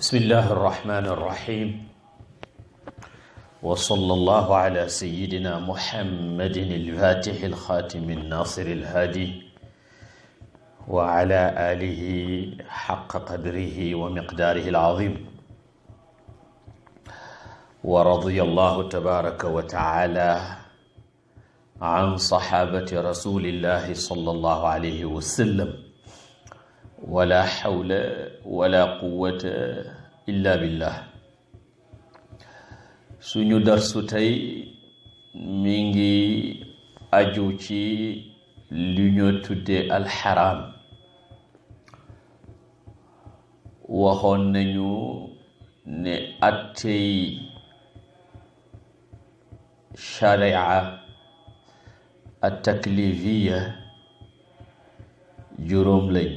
بسم الله الرحمن الرحيم وصلى الله على سيدنا محمد الفاتح الخاتم الناصر الهادي وعلى آله حق قدره ومقداره العظيم ورضي الله تبارك وتعالى عن صحابة رسول الله صلى الله عليه وسلم ولا حول ولا قوة إلا بالله. suñu darsu tey mi ngi aju ci li ñu tudde alxaraam. waxoon nañu ne attey sharia at-taklifiya juróom lañ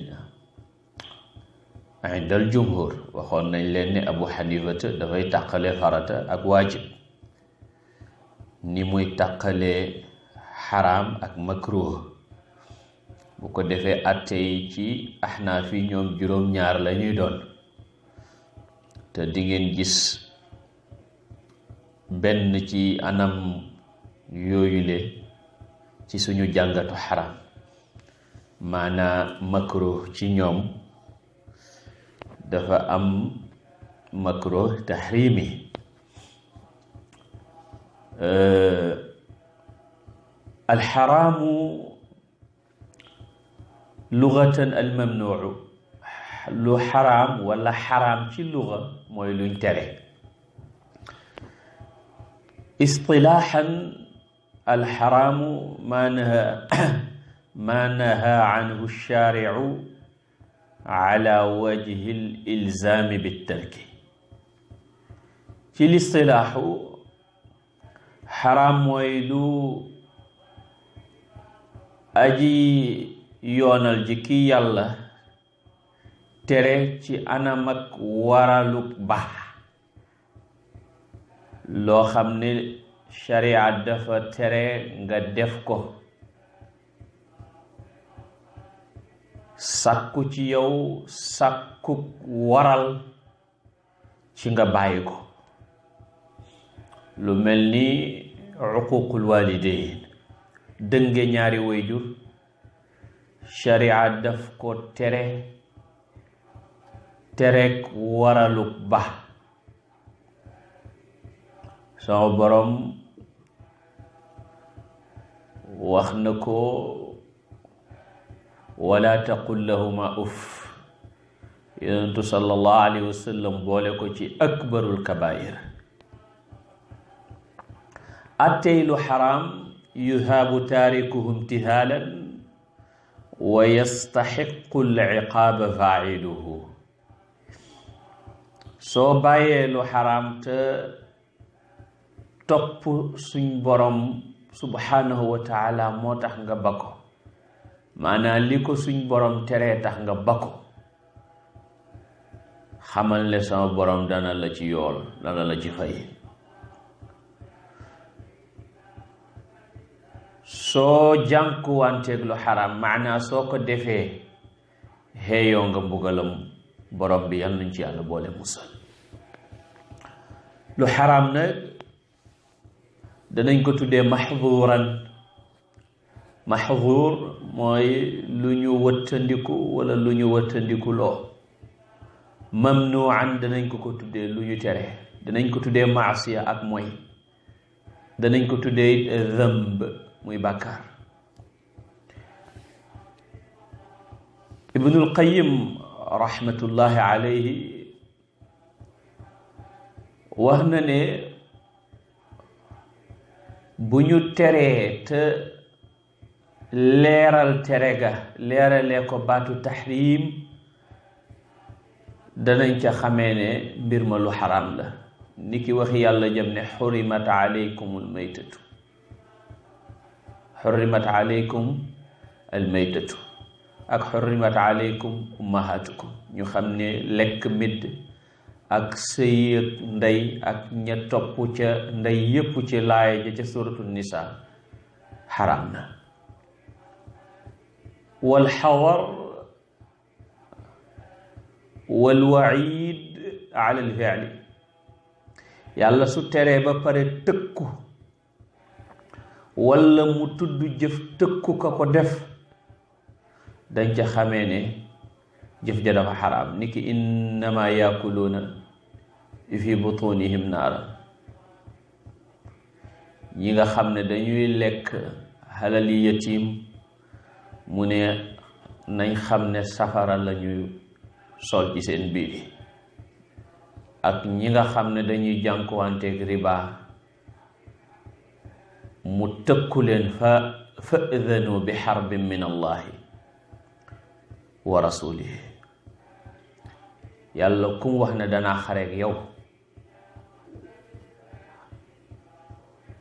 indal jumhur. waxoon nañ leen ne Abu Hanifata dafay tàqale farata ak waajib ni muy tàqalee xaraam ak makruh. bu ko defee atte yi ci ahnaaf yi ñoom juróom-ñaar la ñuy doon, te di ngeen gis benn ci anam yooyule ci suñu jàngatu xaraam. maanaa makruh ci ñoom dafa am makruh tahrimi. alxaraamu lugatan almamnuu, lu xaraam wala xaraam ci luga mooy luñ tere. istilaaxan alxaraamu ma naha anhu shaaricu ala wajhi al-ilzaami bit-tarki. ci listilaaxu xaraam mooy lu aji yoonal ji ki yàlla tere ci anam ak waraluk baax, loo xam ne sharia dafa tere nga def ko, sàkku ci yow sàkkuk waral ci nga bàyyi ko. lu mel ni uququl walidayn, dënge ñaari wayjur, sharia daf ko terek waraluk ba. sama borom wax na ko wala taqul lahuma uff. yonentu sallallahu alayhi wa sallam boole ko ci akbarul kabair. attey lu xaraam yuhaabu taarikuhu imtithaalan wa yastaxiqu al-iqaaba faa'iluhu. soo bàyyee lu xaraam te topp suñ borom subhanahu wa taala moo tax nga ba ko, maanaam li ko suñ borom teree tax nga ba ko, xamal ne sama borom dana la ci yool, dana la ci fay. soo jànkuwanteeg lu xaraam, maanaa soo ko defee xeeyoo nga mbugalam borom bi. yal nañ ci yàlla boole musal. lu xaraam nag danañ ko tuddee maxduuran. maxduur mooy lu ñu wëttandiku wala lu ñu wëttandiku loo. mamnuan danañ ko tuddee lu ñu tere. danañ ko tuddee maasiya ak mooy. danañ ko tuddee dëmb muy bàkkaar. ibnul qayyim rahmatullahi alayhi wax na ne bu ñu teree te leeral tere ga, leeralee ko baatu tahrim, danañ ca xamee ne mbir ma lu xaraam la. ni ki waxi yàlla jëm ne xurimat alaykumul maytatu. xurrimat alaykum almaytatu ak xurrimat alaykum ummahatukum. ñu xam ne lekk midd ak sëy ak ndey ak ña topp ca ndey yépp ci laaya ja ca suratu nisa xaraam na. wal xawar wal waid ala al-fi'li yàlla su teree ba pare tëkku walla mu tudd jëf tëkku ka ko def dañ ca xamee ne jëf ja dafa xaraam niki innama yaakuluuna fi butunihim naara ñi nga xam ne dañuy lekk xalali yatiim mu ne nañ xam ne safara lañuy sol ci seen biir ak ñi nga xam ne dañuy jànkuwanteeg riba mu tëkku leen fa'dhanu bi xarbin min allahi wa rasulihi yàlla kum wax ne danaa xareeg yow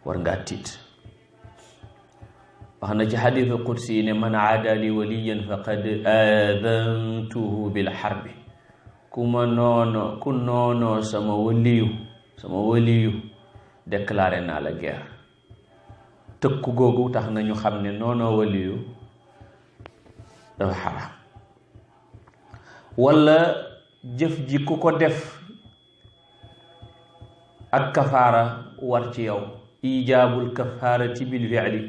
war ngaa tiit wax na ci xadiisu qudsi ne man aada li waliyan faqad aadantuhu bil xarbi ku noonoo sama waliyu déclaré naa la guerre tëkku googu tax nañu xam ne noonoo waliyu dafa xaraam walla jëf ji ku ko def ak kafaara war ci yow ijaabul kafaarati bil fi'li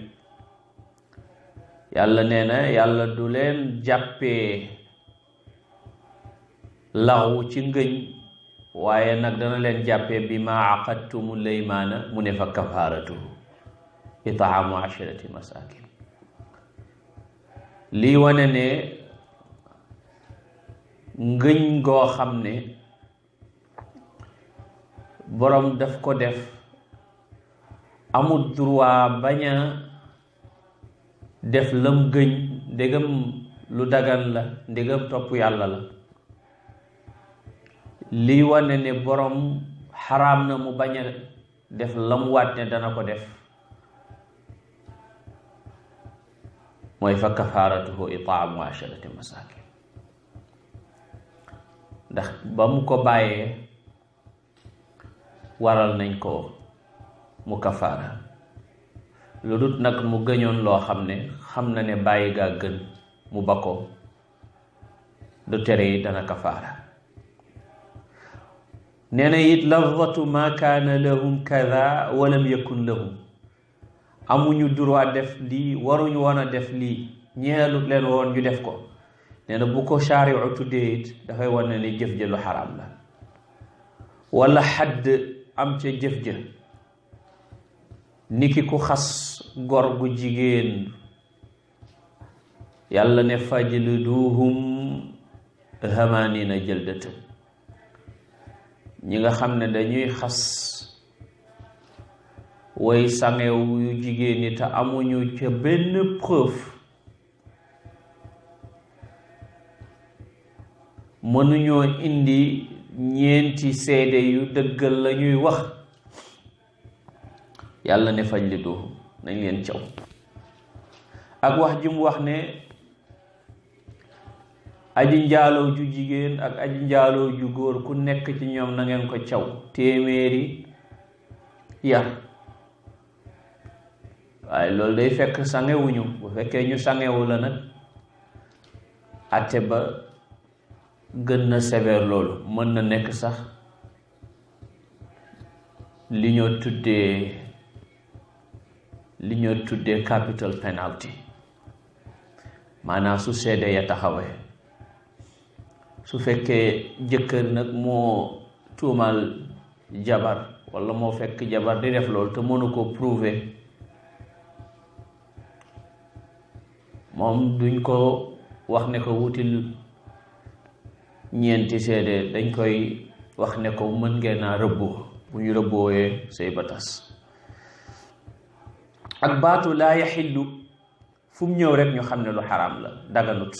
yàlla nee na yàlla du leen jàppee law ci ngëñ waaye nag dana leen jàppee bi ma aqadtumu laymaana mu ne fa kafaaratuhu itaamu asharati masakin lii wane ne ngëñ goo xam ne boroom daf ko def amul droit bañ a def lam gëñ ndegam lu dagan la ndegam topp yàlla la lii wane ne boroom xaraam na mu bañ a def lam waat ne dana ko def mooy fa kafaaratuhu itaamu asharati masakin ndax ba mu ko bàyyee waral nañ ko mu kafaara lu dut nag mu gëñoon loo xam ne xam na ne bàyyi gaa gën mu ba ko du tere yi dana kafaara nee na it lafdatu ma kaana lahum kada walam yakun lahum amuñu droit def lii waruñu woon a def lii ñeelut leen woon ñu def ko nee na bu ko shaari'u tuddee it dafay wane ne jëf ja lu xaraam la wala xadd am ca jëf ja niki ku xas gor gu jigéen yàlla ne fajliduhum hamanina jaldatan ñi nga xam ne dañuy xas way sangew yu jigéen ñi te amuñu ca benn preuve mënuñoo indi ñeenti seede yu dëggal la ñuy wax yàlla ne fajliduhum nañ leen caw ak wax ji mu wax ne aji njaaloo ju jigéen ak aji njaaloo ju góor ku nekk ci ñoom na ngeen ko caw téeméeri yar waaye loolu day fekk sangewuñu bu fekkee ñu sangewu la nag atte ba gën na sévère loolu mën na nekk sax li ñoo tuddee capital penalty maanaam su seede ya taxawee su fekkee jëkkër nag moo tuumal jabar walla moo fekk jabar di def loolu te mënu ko prouver moom duñ ko wax ne ko wutil ñeenti seede dañ koy wax ne ko mën ngeen a rëbboo bu ñu rëbboowee say ba tas ak baatu laa yaxillu fu mu ñëw rek ñu xam ne lu xaraam la daganut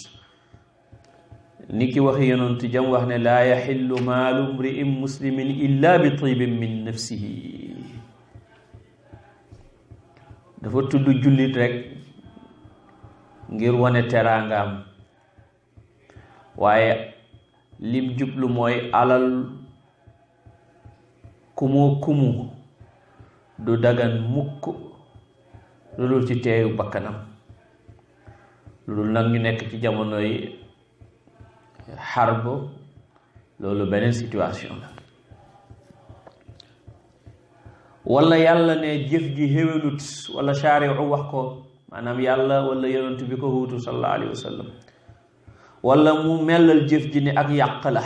ni ki waxi yonent jam wax ne laa yaxillu maalu mri'in muslimin illa bi tibin min nafsihi dafa tudd jullit rek ngir wane teraangaam waaye lim jublu mooy alal kumu du dagan mukk lu dul ci teeyu bakkanam lu dul nag ñu nekk ci jamono yi xarb loolu beneen situation la wala yàlla ne jëf ji xéwénut wala shaari'u wax ko maanaam yàlla wala yonent bi ko wuutu sallallahu alayhi wa sallam wala mu mellal jëf ji ne ak yàq la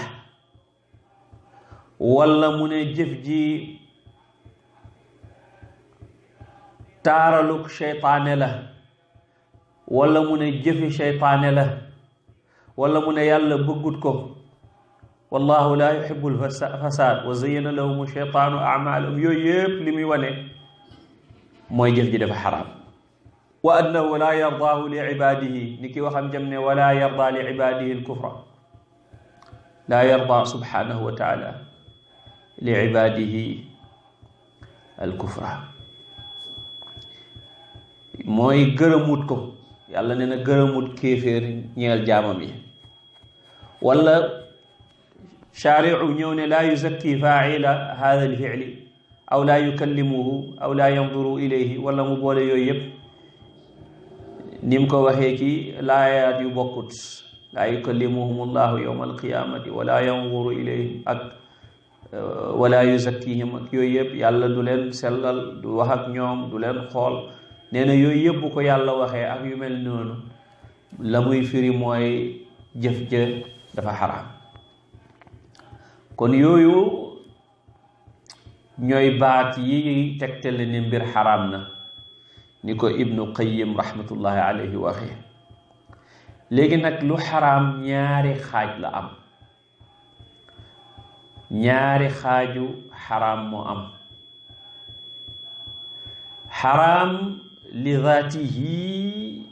wala mu ne jëf ji taaraluk seytaane la wala mu ne jëfi seytaane la wala mu ne yàlla bëggut ko wallahu la yuhibbul fasad wa zayyana lahum sheytaanu a'maalahum yooyu yëpp li muy wane mooy jëf ji dafa xaraam wa annahu la yardaahu li ibaadihi ni ki waxam jam ne wala yarda li ibaadihi alkufra la yarda subhanahu wa taala li ibaadihi alkufra mooy gërëmut ko yàlla nee na gërëmut kéeféer ñeel jaamam yi wala shaari'u ñëw ne laa yuzakki faa'ila haadha al-fi'li aw laa yukallimuhu aw laa yanzuru ilayhi wala mu boole yooyu yëpp ni mu ko waxee ci laayaat yu bokkut laa yukallimuhum allahu yawma alqiyamati wala yanzuru ilayhim ak wala yuzakkihim ak yooyu yëpp yàlla du leen sellal du wax ak ñoom du leen xool nee na yooyu yëpp bu ko yàlla waxee ak yu mel noonu la muy firi mooy jëf ja dafa xaraam kon yooyu ñooy baat yi tegtale ne mbir xaraam na ni ko ibnu qayyim rahmatullahi alayhi waxee léegi nag lu xaraam ñaari xaaj la am ñaari xaaju xaraam moo am xaraam li zaatihi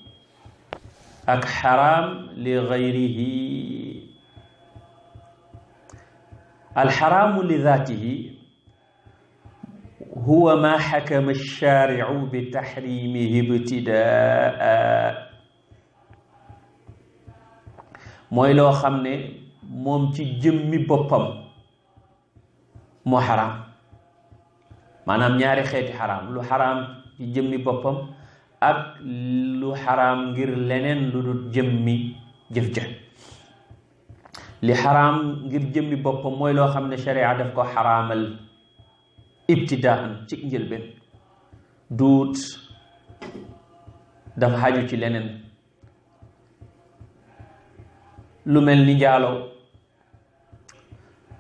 ak xaraam li gayrihi alxaraamu li zaatihi huwa ma xakama alchaaricu bi taxrimihi ibtidaa mooy loo xam ne moom ci jëmmi boppam moo xaraam maanaam ñaari xeeti xaraam lu xaraam ci jëmmi boppam ak lu xaraam ngir leneen lu dul jëmmi jëf ja li xaraam ngir jëmmi boppam mooy loo xam ne sharia daf ko xaraamal ibtidaan ci njëlbeen duut dafa xaju ci leneen lu mel ni njaaloo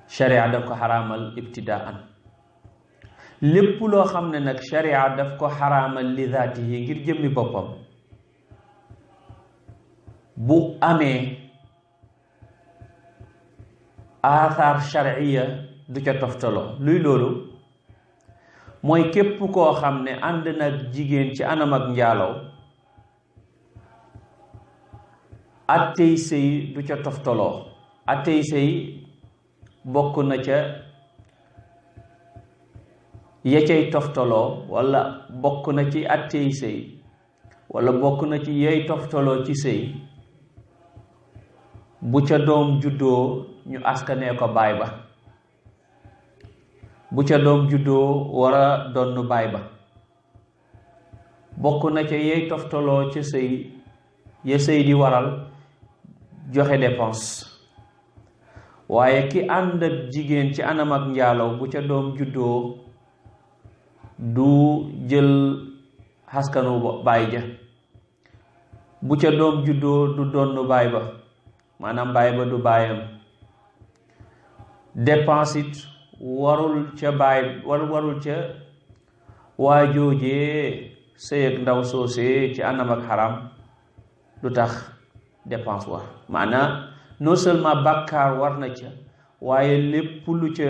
sharia daf ko xaraamal ibtidaan lépp loo xam ne nag sharia daf ko xaraamal li zaatihi ngir jëmmi boppam bu amee aathar sharciya du ca toftaloo luy loolu mooy képp koo xam ne ànd nag jigéen ci anam ak njaaloo attey sëy du ca toftaloo attey sëy bokk na ca ya cay toftaloo wala bokk na ci attey sëy wala bokk na ci yay toftaloo ci sëy bu ca doom juddoo ñu askanee ko baay ba bu ca doom juddoo war a donn baay ba bokk na ca yay toftaloo ca sëy ya sëy di waral joxe dépense waaye ki ànd ak jigéen ci anam ak njaalaw bu ca doom juddoo du jël xaskanu baay ja bu ca doom juddoo du donn baay ba maanaam baay ba du baayam dépense it warul ca baay warul ca waajoojee sëy ak ndaw soosee ci anam ak xaram du tax dépense war maanaam non seulement bàkkaar war na ca waaye lépp lu ca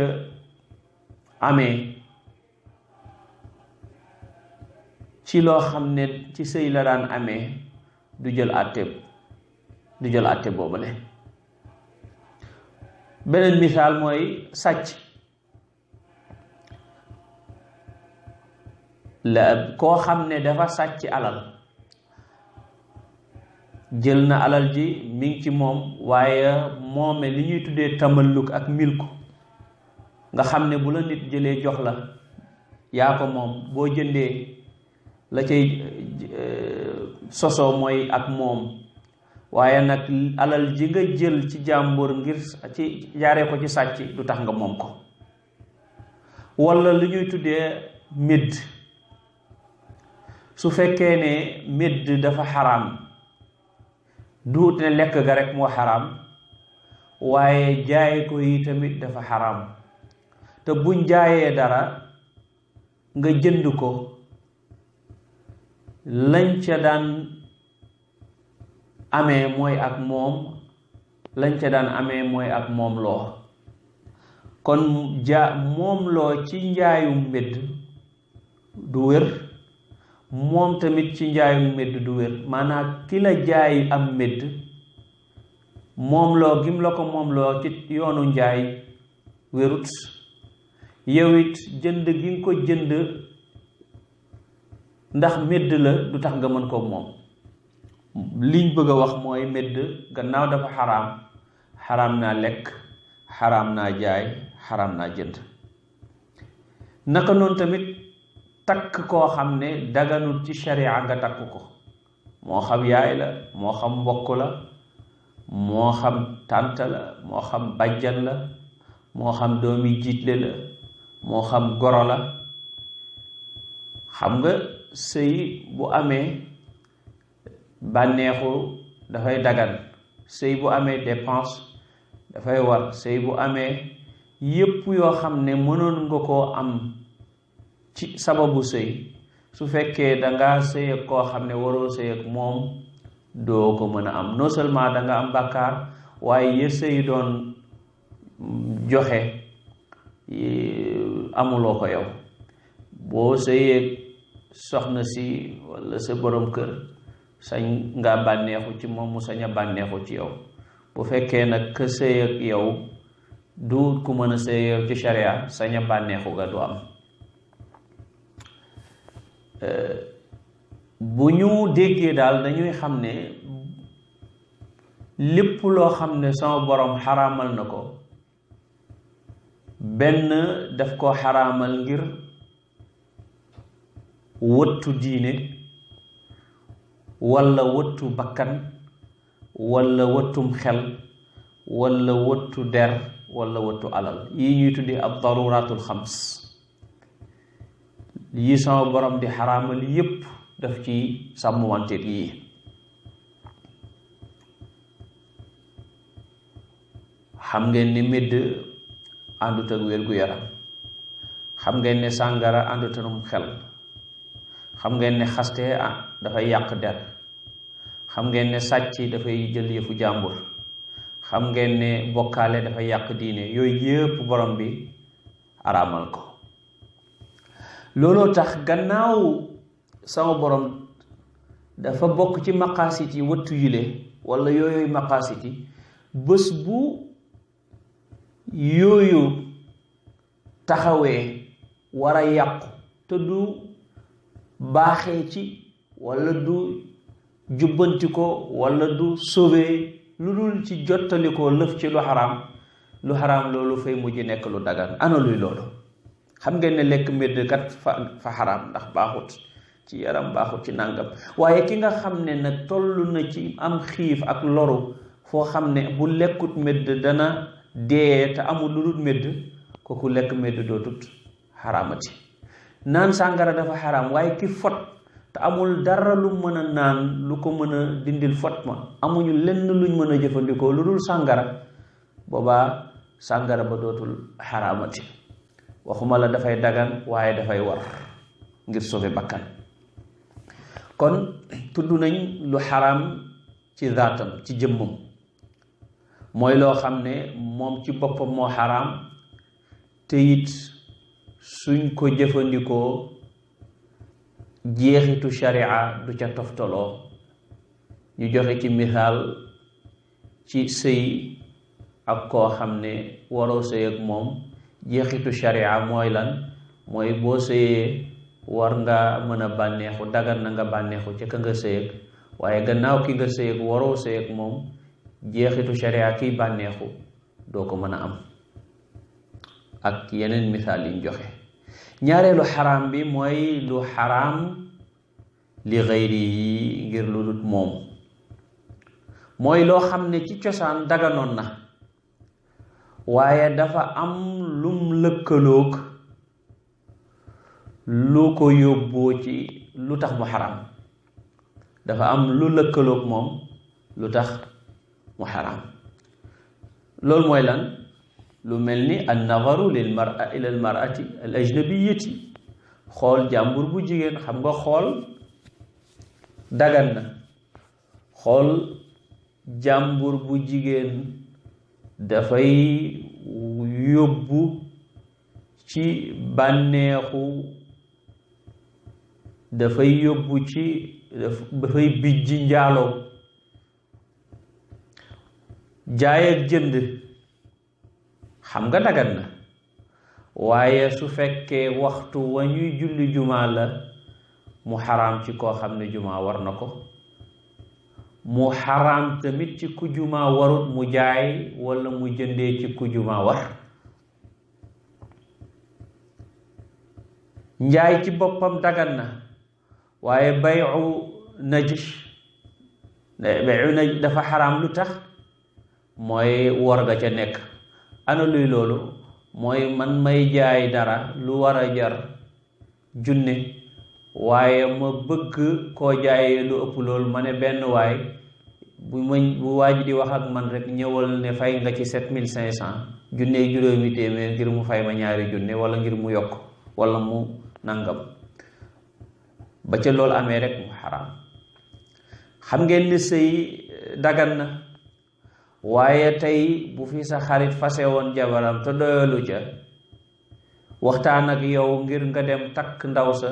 amee ci loo xam ne ci sëy la daan amee du jël àtte boobale beneen misaal mooy sàcc la koo xam ne dafa sàcc alal jël na alal ji mi ngi ci moom waaye moome li ñuy tuddee tamalluk ak milku nga xam ne bu la nit jëlee jox la yaa ko moom boo jëndee la cay sosoo mooy ak moom waaye nag alal ji nga jël ci jàmbur ngir ci jaaree ko ci sàcc du tax nga moom ko walla li ñuy tuddee médd su fekkee ne médd dafa xaraam duut ne lekk ga rek moo xaraam waaye jaay ko yi tamit dafa xaraam te buñ jaayee dara nga jënd ko lañ ca daan amee mooy ak moom loo kon moom loo ci njaayum mbedd du wér moom tamit ci njaayum mbedd du wér maanaam ki la jaay am mbedd moom loo gim la ko moom loo ci yoonu njaay wérut yow it jënd gi nga ko jënd ndax mbedd la du tax nga mën ko moom liñ bëgg a wax mooy mbedd gannaaw dafa xaraam naa lekk xaraam naa jaay xaraam naa jënd naka noonu tamit takk koo xam ne daganut ci sharia nga takk ko moo xam yaay la moo xam mbokk la moo xam tànt la moo xam bàjjan la moo xam doomi jiitle la moo xam goro la xam nga sëy bu amee bànneexu dafay dagan sëy bu amee dépense dafay war sëy bu amee yépp yoo xam ne mënoon nga koo am ci sababu sëy su fekkee danga sëy ak koo xam ne waroo sëy ak moom doo ko mën a am non seulement danga am bàkkaar waaye ya sëy doon joxe amuloo ko yow boo sëyee soxna si walla sa borom kër sañ nga bànneexu ci moom mu sañ a bànneexu ci yow bu fekkee nag ka sëy ak yow du ku mën a sëy yow ci sharia sañ a bànneexu ga du am bu ñu déggee daal dañuy xam ne lépp loo xam ne sama borom xaraamal na ko benn daf ko xaraamal ngir wëttu diine walla wëttu bakkan walla wëttum xel walla wëttu der walla wëttu alal yi ñuy tuddee ab daruratul xams yi sama borom di xaraamal yépp daf ci sàmmwanteet yii xam ngeen ni médd àndut ak wér-gu-yaram xam ngeen ne sàngara àndut ak xel xam ngeen ne xaste dafay yàq der xam ngeen ne sàcc dafay jël yëfu jàmbur xam ngeen ne bokkaale dafay yàq diine yooyu yépp borom bi araamal ko looloo tax gannaaw sama borom dafa bokk ci maqaasit yi wëttu yile walla yooyu maqaasit yi bés bu yooyu taxawee war a yàqu te du baaxee ci walla du jubbanti ko walla du sauver lu dul ci jottali ko lëf ci lu xaraam loolu fay mujj nekk lu dagan ana luy loolu xam ngeen ne lekk médd kat fa xaraam ndax baaxut ci yaram baaxut ci nàngam waaye ki nga xam ne nag toll na ci am xiif ak loru foo xam ne bu lekkut médd dana dee te amul lu dul médd kooku lekk médd dootut xaraamati naan sàngara dafa xaraam waaye ki fot te amul dara lu mën a naan lu ko mën a dindil fot ma amuñu lenn luñ mën a jëfandikoo lu dul sàngara boobaa sàngara ba dootul xaraamati waxuma la dafay dagan waaye dafay war ngir sauver bakkan kon tudd nañ lu xaraam ci zaatam ci jëmmam mooy loo xam ne moom ci boppam moo xaraam te it suñ ko jëfandikoo jeexitu sharia du ca toftaloo ñu joxe ci misaal ci sëy ak koo xam ne waroo sëy ak moom jeexitu sharia mooy lan mooy boo sëyee war nga mën a bànneexu dagan na nga bànneexu ca ka nga sëy ak waaye gannaaw ki nga sëy ak waroo sëy ak moom jeexitu sharia kiy bànneexu doo ko mën a am ak yeneen misaal yiñ joxe ñaareelu xaraam bi mooy lu xaraam li xayri yi ngir lu dut moom mooy loo xam ne ci cosaan daganoon na waaye dafa am lum lëkkaloog lu ko yóbboo ci lu tax mu xaraam dafa am lu lëkkaloog moom lu tax mu xaraam. loolu mooy lan? lu mel ni an nadaru lil mar'a ila al mar'ati al ajnabiyati, xool jàmbur bu jigéen. xam nga xool dagan na, xool jàmbur bu jigéen dafay yóbbu ci bànneexu, dafay yóbbu ci, dafay bijji njaaloo. jaay ak jënd xam nga dagan na, waaye su fekkee waxtu wa ñuy julli jumaa la mu xaraam ci koo xam ne jumaa war na ko, mu xaraam tamit ci ku jumaa warut mu jaay walla mu jëndee ci ku jumaa war. njaay ci boppam dagan na, waaye bayu najis dafa xaraam. lu tax? mooy wor ga ca nekk. ana luy loolu? mooy man may jaay dara lu war a jar junne, waaye ma bëgg koo jaayee lu ëpp loolu. ma ne benn waay bu waaj di wax ak man rek ñëwal ne fay nga ci 7500 junne juróomi téeméer ngir mu fay ma ñaari junne, wala ngir mu yokk wala mu nangam. ba ca loolu amee rek mu xaraam. xam ngeen ni sëy dagan na, waaye tey bu fi sa xarit fase woon jabaram te doyalu ca, waxtaan ak yow ngir nga dem takk ndaw sa,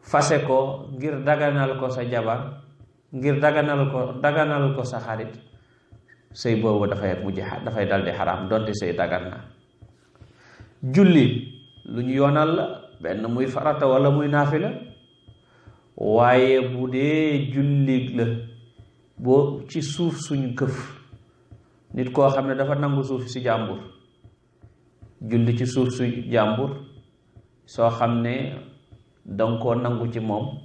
fase ko ngir daganal ko sa jabar, ngir daganal ko sa xarit, sëy boobu dafay dal di xaraam donte sëy dagan na. julli lu ñu yoonal la, benn muy farata wala muy naafila, waaye bu dee julli la boo ci suuf suñu këf, nit koo xam ne dafa nangu suuf si jàmbur, julli ci suuf su jàmbur soo xam ne danga koo nangu ci moom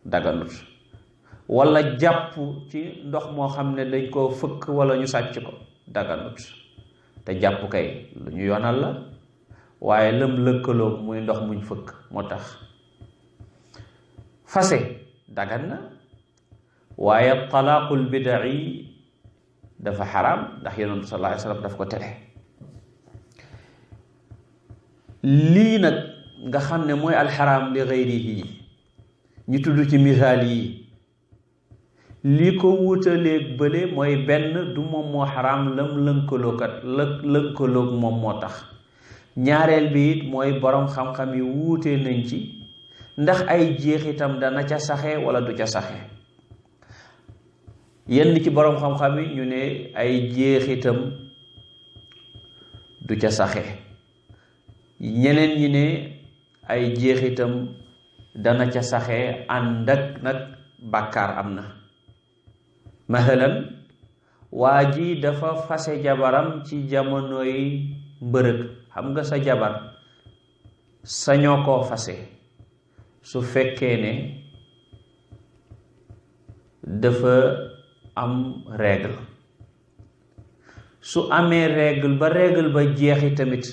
daganut. wala jàpp ci ndox moo xam ne dañ koo fëkk wala ñu sàcc ko daganut. te jàpp kay lu ñu yoonal la, waaye lëm lëkkaloo muy ndox muñ fëkk moo tax. fase dagan na, waaye talaaqul bida'i dafa xaraam, ndax yonent sallallahu alayhi wa sallam daf ko tere. lii nag nga xam ne mooy alxaraam li gayrihi ñu tudd ci misaal yi, li ko wutaleeg bële mooy benn du moom moo xaraam, lam lënkaloog moom moo tax. ñaareel bi it mooy boroom xam-xam yi wuute nañ ci ndax ay jeexitam dana ca saxe wala du ca saxe. yenn ci boroom xam-xam yi ñu ne ay jeexitam du ca saxe, ñeneen ñi ne ay jeexitam dana ca saxe ànd ak nag bàkkaar am na. masalan waa ji dafa fase jabaram ci jamonoy mbërëg. xam nga sa jabar sañoo koo fase su fekkee ne dafa am règle. su amee règle ba jeexi tamit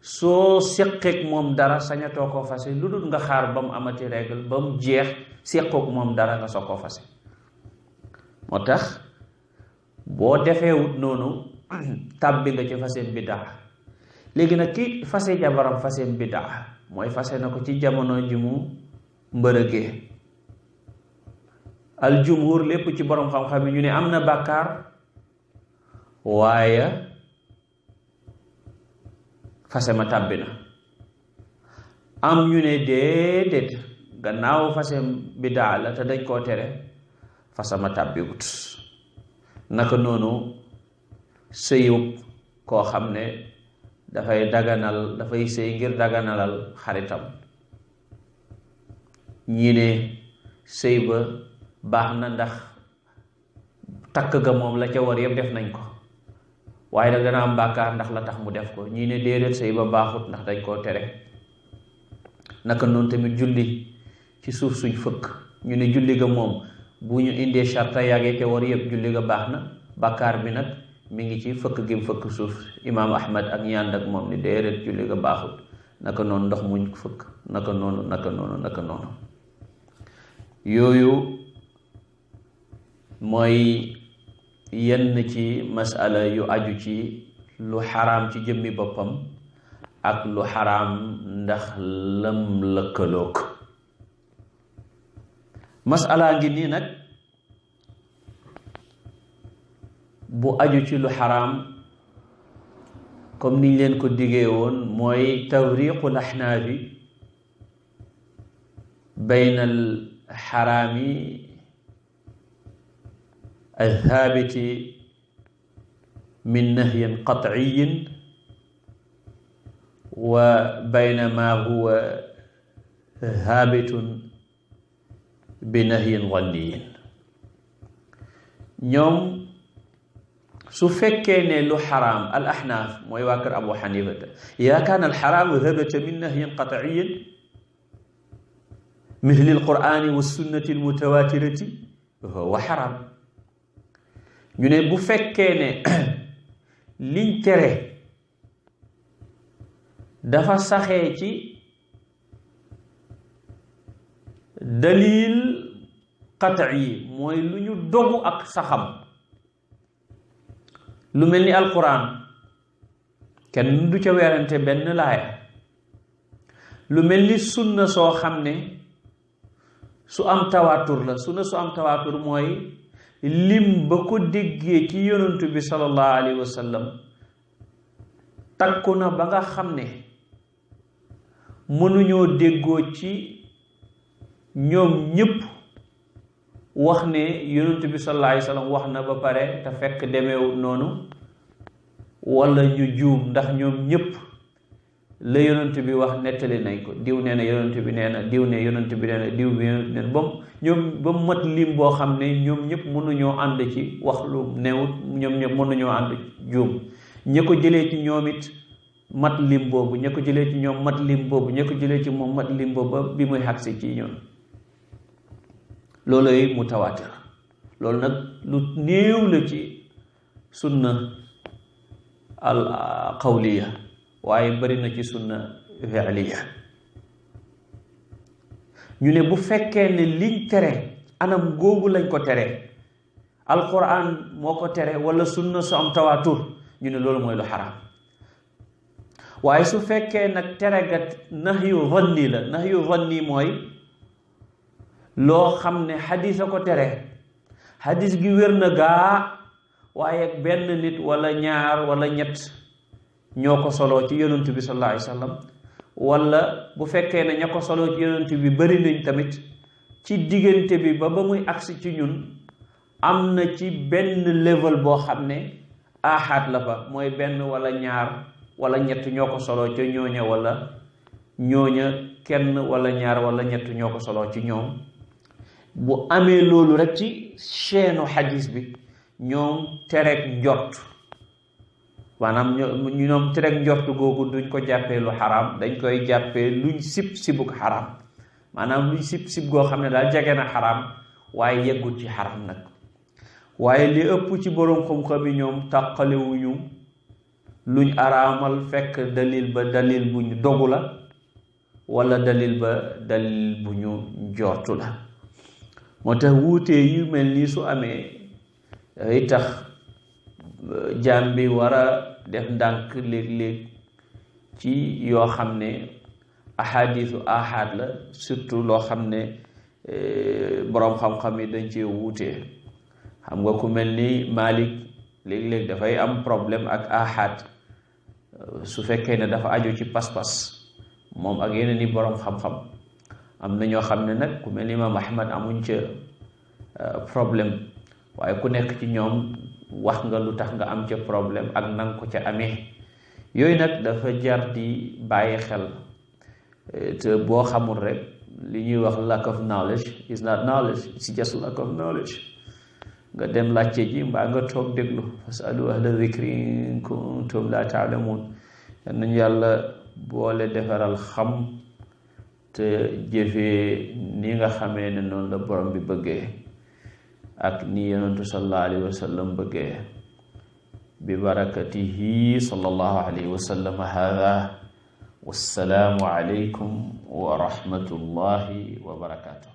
soo séqeek moom dara sañatoo koo fase lu dul nga xaar ba mu amati règle ba mu jeex séqook moom dara nga soo koo fase. moo tax boo defeewut noonu tàbbi nga ci faseen biddaa. léegi nag ki fase jabaram faseen biddaa mooy fase na ko ci jamono ji mu mbërëgee. al jumhur lépp ci borom xam-xam yi ñu ne am na bàkkaar, waaye fase ma tàbbi na. am ñu ne déedéet, gannaaw fase biddaa la te dañ koo tere, fase ma tàbbiwut. naka noonu sëyub koo xam ne dafay sëy ngir daganalal xaritam. ñii ne sëy ba baax na ndax takk ga moom la ca war yëpp def nañ ko, waaye nag dana am bàkkaar ndax la tax mu def ko. ñii ne déedéet, sëy ba baaxut ndax dañ koo tere. naka noonu tamit julli ci suuf suñ fëkk, ñu ne julli ga moom bu ñu indee sharta yàggee ca war yëpp julli ga baax na, bàkkaar bi nag mi ngi ci fëkk gi mu fëkk suuf. imaam ahmad ak ñi ànd ak moom ni déedéet julli ga baaxut naka noonu ndox muñ fëkk naka noonu yooyu mooy yenn ci masala yu aju ci lu xaraam ci jëmmi boppam ak lu xaraam ndax lam lëkkaloog masala ngi nii nag bu aju ci lu xaraam comme niñ leen ko diggee woon mooy tawriqul axnaafi bayna al xaraami althaabiti min nahyin qatciyin wa bayna ma huwa haabitun bi nahyin zanniyin. ñoom su fekkee ne lu xaraam al axnaaf mooy waa kër Abu Xanifata ida kaana al xaraamu habata min nahyin qatciyin mithli al qur'ani wa sunnati al mutawatirati wa xaraam. ñu ne bu fekkee ne liñ tere dafa saxee ci dalil qat'i mooy lu ñu dogu ak saxam lu mel ni alquran kenn du ca weerante benn laaya, lu mel ni sunna soo xam ne su am tawaatur la. sunna su am tawaatur mooy lim ba ko déggee ci yonantu bi sallallahu alayhi wa sallam takku na ba nga xam ne mënuñoo déggoo ci ñoom ñépp wax ne yonantu bi sallallahu alayhi wa sallam wax na ba pare te fekk demeewul noonu, wala ñu juum ndax ñoom ñépp la yonantu bi wax nettali nañ ko. diw nee na yonantu bi nee na, diw ne yonantu bi nee na, diw bi yonantu nee na ba mu mat lim boo xam ne ñoom ñëpp mënuñoo ànd ci wax lu newut, ñoom ñëpp mënuñoo ànd juum. ña ko jëlee ci ñoom it mat lim boobu, ña ko jëlee ci ñoom mat lim boobu, ña ko jëlee ci moom mat lim boobu ba bi muy xagsi ci ñoom. looloy mutawaatir. loolu nag lu néew la ci sunna al qawliya, waaye bari na ci sunna fi'liya. ñu ne bu fekkee ne liñ tere anam googu lañ ko tere, alquran moo ko tere wala sunna su am tawaatur, ñu ne loolu mooy lu xaraam. waaye su fekkee nag tere ga nahyu zanni la, nahyu zanni mooy loo xam ne xadis a ko tere, xadis gi wér na gaa, waaye benn nit wala ñaar wala ñett ñoo ko soloo ci yonent bi sallallahu alayhi wa sallam, wala bu fekkee ne ña ko soloo ci yonent bi bari nañ tamit, ci diggante bi ba muy agsi ci ñun am na ci benn level boo xam ne aaxaat la fa, mooy benn wala ñaar wala ñett ñoo ko soloo ca ñooña, wala ñooña kenn wala ñaar wala ñett ñoo ko soloo ci ñoom. bu amee loolu rek ci chaîne xadis bi, ñoom tereg njort, maanaam ñoom tereg njort googu duñ ko jàppee lu xaraam, dañ koy jàppee luñ sibuk xaraam, maanaam luñ sib goo xam ne daal jege na xaraam waaye yeggul ci xaraam nag. waaye li ëpp ci boroom xam-xam yi ñoom tàqalewuñu luñ araamal fekk dalil ba dalil bu ñu dogu la, wala dalil ba dalil bu ñu njortu la. moo tax wuutee yu mel nii su amee dafay tax jaam bi war a def ndànk léeg-léeg ci yoo xam ne ahadisu ahad la, surtout loo xam ne boroom xam-xam yi dañ cee wuutee. xam nga ku mel ni Malik léeg-léeg dafay am problème ak ahad su fekkee ne dafa aju ci pas-pas, moom ak yeneen i boroom xam-xam. am na ñoo xam ne nag ku mel ni Imam Ahmad amuñ ca problème, waaye ku nekk ci ñoom wax nga lu tax nga am ca problème ak nang ko ca amee. yooyu nag dafa jar di bàyyi xel, te boo xamul rek li ñuy wax lack of knowledge is not knowledge, it's just lack of knowledge. nga dem laajte ji mbaa nga toog déglu, fasalu ahla dhikri in kuntum la taalamuun. nañu yàlla boole defaral xam te jëfee ni nga xamee ne noonu la borom bi bëggee ak ni yonentu sallallahu alayhi wa sallam bëggee. bi barakatihi sallallahu alayhi wa sallam hada wassalaamu aleykum wa rahmatullahi wa barakaatu.